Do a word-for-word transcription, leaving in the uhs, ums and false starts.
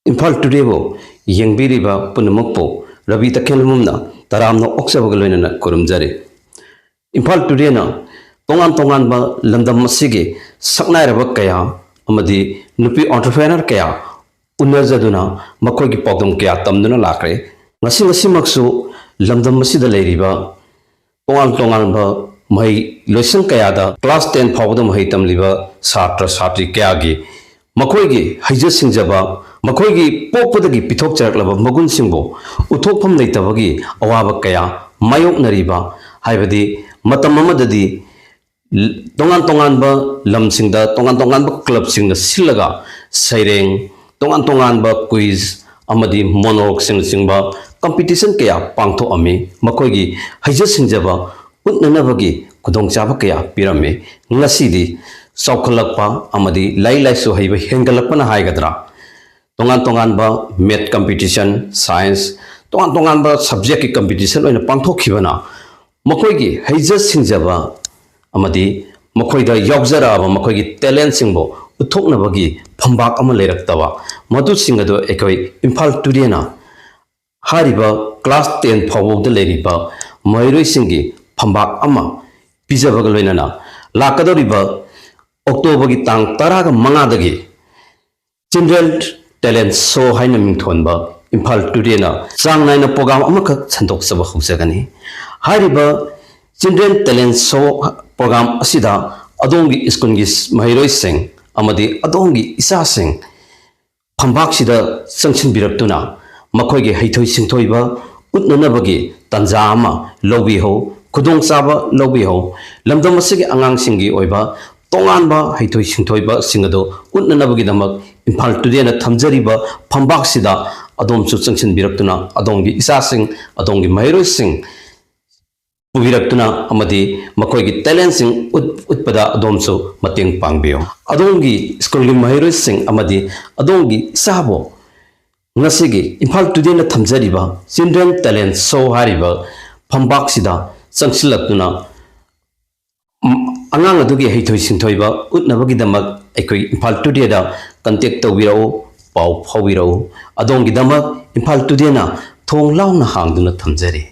ꯏꯝꯐꯥꯜ ꯇꯨꯗꯦꯕꯨ ꯌꯦꯡꯕꯤꯔꯤꯕ ꯄꯨꯝꯅꯃꯛꯄꯨ ꯔꯕꯤ ꯇꯈꯦꯜꯕꯝꯅ ꯇꯔꯥꯝꯅ ꯑꯣꯛꯆꯕꯒ ꯂꯣꯏꯅꯅ ꯈꯨꯔꯨꯝꯖꯔꯤ꯫ ꯏꯝꯐꯥꯜ ꯇꯨꯗꯦꯅ ꯇꯣꯉꯥꯟ ꯇꯣꯉꯥꯟꯕ ꯂꯝꯗꯝ ꯑꯁꯤꯒꯤ ꯁꯛꯅꯥꯏꯔꯕ ꯀꯌꯥ ꯑꯃꯗꯤ ꯅꯨꯄꯤ entrepreneur ꯀꯌꯥ ꯎꯅꯖꯗꯨꯅ ꯃꯈꯣꯏꯒꯤ ꯄꯥꯎꯗꯝ ꯀꯌꯥ ꯇꯝꯗꯨꯅ ꯂꯥꯛꯈ꯭ꯔꯦ꯫ ꯉꯁꯤ ꯉꯁꯤꯃꯛꯁꯨ ꯂꯝꯗꯝ ꯑꯁꯤꯗ ꯂꯩꯔꯤꯕ ꯇꯣꯉꯥꯟ ꯇꯣꯉꯥꯟꯕ ꯃꯍꯩ ꯂꯣꯏꯁꯪ ꯀꯌꯥꯗ class ten ꯐꯥꯎꯕꯗ ꯃꯍꯩ ꯇꯝꯂꯤꯕ ꯁꯥꯇ꯭ꯔ ꯁꯥꯇ꯭ꯔꯤ ꯀꯌꯥꯒꯤ ꯃꯈꯣꯏꯒꯤ ꯍꯩꯖ ꯁꯤꯡꯖꯕ, ꯃꯈꯣꯏꯒꯤ ꯄꯣꯛꯄꯗꯒꯤ ꯄꯤꯊꯣꯛꯆꯔꯛꯂꯕ ꯃꯒꯨꯟꯁꯤꯡꯕꯨ ꯎꯠꯊꯣꯛꯐꯝ ꯂꯩꯇꯕꯒꯤ ꯑꯋꯥꯕ ꯀꯌꯥ ꯃꯥꯌꯣꯛꯅꯔꯤꯕ, ꯍꯥꯏꯕꯗꯤ ꯃꯇꯝ ꯑꯃꯗꯗꯤ ꯇꯣꯉꯥꯟ ꯇꯣꯉꯥꯟꯕ ꯂꯝꯁꯤꯡꯗ ꯇꯣꯉꯥꯟ ꯇꯣꯉꯥꯟꯕ clubꯁꯤꯡꯅ ꯁꯤꯜꯂꯒ ꯁꯩꯔꯦꯡ, ꯇꯣꯉꯥꯟ ꯇꯣꯉꯥꯟꯕ quiz ꯑꯃꯗꯤ monologueꯁꯤꯡꯅꯆꯤꯡꯕ competition ꯀꯌꯥ ꯄꯥꯡꯊꯣꯛꯑꯝꯃꯤ꯫ ꯃꯈꯣꯏꯒꯤ ꯍꯩꯖ ꯁꯤꯡꯖꯕ ꯎꯠꯅꯅꯕꯒꯤ ꯈꯨꯗꯣꯡꯆꯥꯕ ꯀꯌꯥ ꯄꯤꯔꯝꯃꯤ꯫ ꯉꯁꯤꯗꯤ ꯆꯥꯎꯈꯠꯂꯛꯄ ꯑꯃꯗꯤ ꯂꯥꯏꯔꯤꯛ ꯂꯥꯏꯁꯨ ꯍꯩꯕ ꯍꯦꯟꯒꯠꯂꯛꯄꯅ ꯍꯥꯏꯒꯗ꯭ꯔꯥ, ꯇꯣꯉꯥꯟ ꯇꯣꯉꯥꯟꯕ math competition, science, ꯇꯣꯉꯥꯟ ꯇꯣꯉꯥꯟꯕ subjectꯀꯤ competition ꯑꯣꯏꯅ ꯄꯥꯡꯊꯣꯛꯈꯤꯕꯅ ꯃꯈꯣꯏꯒꯤ ꯍꯩꯖ ꯁꯤꯡꯖꯕ ꯑꯃꯗꯤ ꯃꯈꯣꯏꯗ ꯌꯥꯎꯖꯔꯛꯑꯕ ꯃꯈꯣꯏꯒꯤ talentꯁꯤꯡꯕꯨ ꯎꯠꯊꯣꯛꯅꯕꯒꯤ ꯐꯝꯕꯥꯛ ꯑꯃ ꯂꯩꯔꯛꯇꯕ, ꯃꯗꯨꯁꯤꯡ ꯑꯗꯨ ꯑꯩꯈꯣꯏ ꯏꯝꯐꯥꯜ ꯇꯨꯗꯦꯅ ꯍꯥꯏꯔꯤꯕ class ten ꯐꯥꯎꯕꯗ ꯂꯩꯔꯤꯕ ꯃꯍꯩꯔꯣꯏꯁꯤꯡꯒꯤ ꯐꯝꯕꯥꯛ ꯑꯃ ꯄꯤꯖꯕꯒ ꯂꯣꯏꯅꯅ ꯂꯥꯛꯀꯗꯧꯔꯤꯕ Octoberꯒꯤ ꯇꯥꯡ ꯇꯔꯥꯒ ꯃꯉꯥꯗꯒꯤ Children Talent Show ꯍꯥꯏꯅ ꯃꯤꯡꯊꯣꯟꯕ ꯏꯝꯐꯥꯜ ꯇꯨꯗꯦꯅ ꯆꯥꯡ ꯅꯥꯏꯅ program ꯑꯃꯈꯛ ꯁꯟꯗꯣꯛꯆꯕ ꯍꯧꯖꯒꯅꯤ꯫ ꯍꯥꯏꯔꯤꯕ Children Talent Show program ꯑꯁꯤꯗ ꯑꯗꯣꯝꯒꯤ ꯁ꯭ꯀꯨꯜꯒꯤ ꯃꯍꯩꯔꯣꯏꯁꯤꯡ ꯑꯃꯗꯤ ꯑꯗꯣꯝꯒꯤ ꯏꯆꯥꯁꯤꯡ ꯐꯝꯕꯥꯛꯁꯤꯗ ꯆꯪꯁꯤꯟꯕꯤꯔꯛꯇꯨꯅ ꯃꯈꯣꯏꯒꯤ ꯍꯩꯊꯣꯏ ꯁꯤꯡꯊꯣꯏꯕ ꯎꯠꯅꯅꯕꯒꯤ ꯇꯥꯟꯖꯥ ꯑꯃ ꯂꯧꯕꯤꯍꯧ, ꯈꯨꯗꯣꯡꯆꯥꯕ ꯂꯧꯕꯤꯍꯧ꯫ ꯂꯝꯗꯝ ꯑꯁꯤꯒꯤ ꯑꯉꯥꯡꯁꯤꯡꯒꯤ ꯑꯣꯏꯕ ꯇꯣꯉꯥꯟꯕ ꯍꯩꯊꯣꯏ ꯁꯤꯡꯊꯣꯏꯕꯁꯤꯡ ꯑꯗꯨ ꯎꯠꯅꯅꯕꯒꯤꯗꯃꯛ ꯏꯝꯐꯥꯜ ꯇꯨꯗꯦꯅ ꯊꯝꯖꯔꯤꯕ ꯐꯝꯕꯥꯛꯁꯤꯗ ꯑꯗꯣꯝꯁꯨ ꯆꯪꯁꯤꯟꯕꯤꯔꯛꯇꯨꯅ ꯑꯗꯣꯝꯒꯤ ꯏꯆꯥꯁꯤꯡ, ꯑꯗꯣꯝꯒꯤ ꯃꯍꯩꯔꯣꯏꯁꯤꯡ ꯄꯨꯕꯤꯔꯛꯇꯨꯅ ꯑꯃꯗꯤ ꯃꯈꯣꯏꯒꯤ talentꯁꯤꯡ ꯎꯠ-, ꯎꯠꯄꯗ ꯑꯗꯣꯝꯁꯨ ꯃꯇꯦꯡ ꯄꯥꯡꯕꯤꯌꯨ꯫ ꯑꯗꯣꯝꯒꯤ ꯁ꯭ꯀꯨꯜꯒꯤ ꯃꯍꯩꯔꯣꯏꯁꯤꯡ ꯑꯃꯗꯤ ꯑꯗꯣꯝꯒꯤ ꯏꯆꯥꯕꯨ ꯉꯁꯤꯒꯤ ꯏꯝꯐꯥꯜ ꯇꯨꯗꯦꯅ ꯊꯝꯖꯔꯤꯕ Children Talent Show ꯍꯥꯏꯔꯤꯕ ꯐꯝꯕꯥꯛꯁꯤꯗ ꯆꯪꯁꯤꯜꯂꯛꯇꯨꯅ, ꯎꯝ, ꯑꯉꯥꯡ ꯑꯗꯨꯒꯤ ꯍꯩꯊꯣꯏ ꯁꯤꯡꯊꯣꯏꯕ ꯎꯠꯅꯕꯒꯤꯗꯃꯛ ꯑꯩꯈꯣꯏ ꯏꯝꯐꯥꯜ ꯇꯨꯗꯦꯗ contact ꯇꯧꯕꯤꯔꯛꯎ, ꯄꯥꯎ ꯐꯥꯎꯕꯤꯔꯛꯎ꯫ ꯑꯗꯣꯝꯒꯤꯗꯃꯛ ꯏꯝꯐꯥꯜ ꯇꯨꯗꯦꯅ ꯊꯣꯡ ꯂꯥꯎꯅ ꯍꯥꯡꯗꯨꯅ ꯊꯝꯖꯔꯤ꯫